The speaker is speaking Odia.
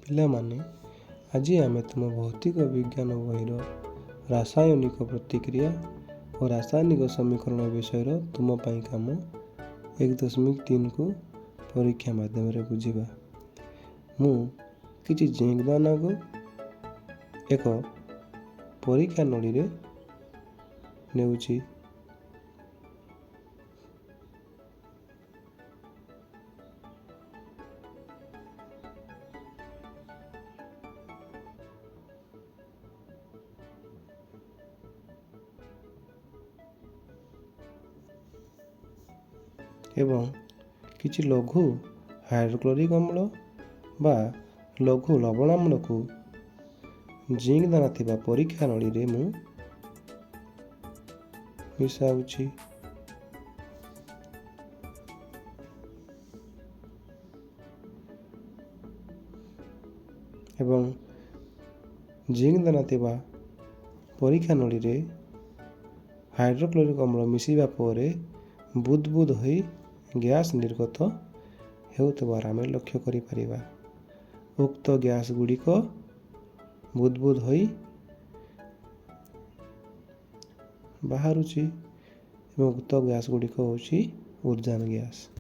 ପିଲାମାନେ, ଆଜି ଆମେ ତୁମ ଭୌତିକ ବିଜ୍ଞାନ ବହିର ରାସାୟନିକ ପ୍ରତିକ୍ରିୟା ଓ ରାସାୟନିକ ସମୀକରଣ ବିଷୟର ତୁମ ପାଇଁ କାମ 1.3କୁ ପରୀକ୍ଷା ମାଧ୍ୟମରେ ବୁଝିବା। ମୁଁ କିଛି ଜିଙ୍କ ଦାନାକୁ ଏକ ପରୀକ୍ଷା ନଳୀରେ ନେଉଛି ଏବଂ କିଛି ଲଘୁ ହାଇଡ୍ରୋକ୍ଲୋରିକ୍ ଅମ୍ଳ ବା ଲଘୁ ଲବଣାମ୍ଳକୁ ଜିଙ୍କ ଦାନା ଥିବା ପରୀକ୍ଷା ନଳୀରେ ମୁଁ ମିଶାଉଛି। ଏବଂ ଜିଙ୍କ ଦାନା ଥିବା ପରୀକ୍ଷା ନଳୀରେ ହାଇଡ୍ରୋକ୍ଲୋରିକ୍ ଅମ୍ଳ ମିଶିବା ପରେ ବୁଦବୁଦ ହୋଇ ଗ୍ୟାସ୍ ନିର୍ଗତ ହେଉଥିବାର ଆମେ ଲକ୍ଷ୍ୟ କରିପାରିବା। ଉକ୍ତ ଗ୍ୟାସ୍ ଗୁଡ଼ିକ ବୁଦବୁଦ ହୋଇ ବାହାରୁଛି ଏବଂ ଉକ୍ତ ଗ୍ୟାସ୍ ଗୁଡ଼ିକ ହେଉଛି ଉଦଜାନ ଗ୍ୟାସ୍।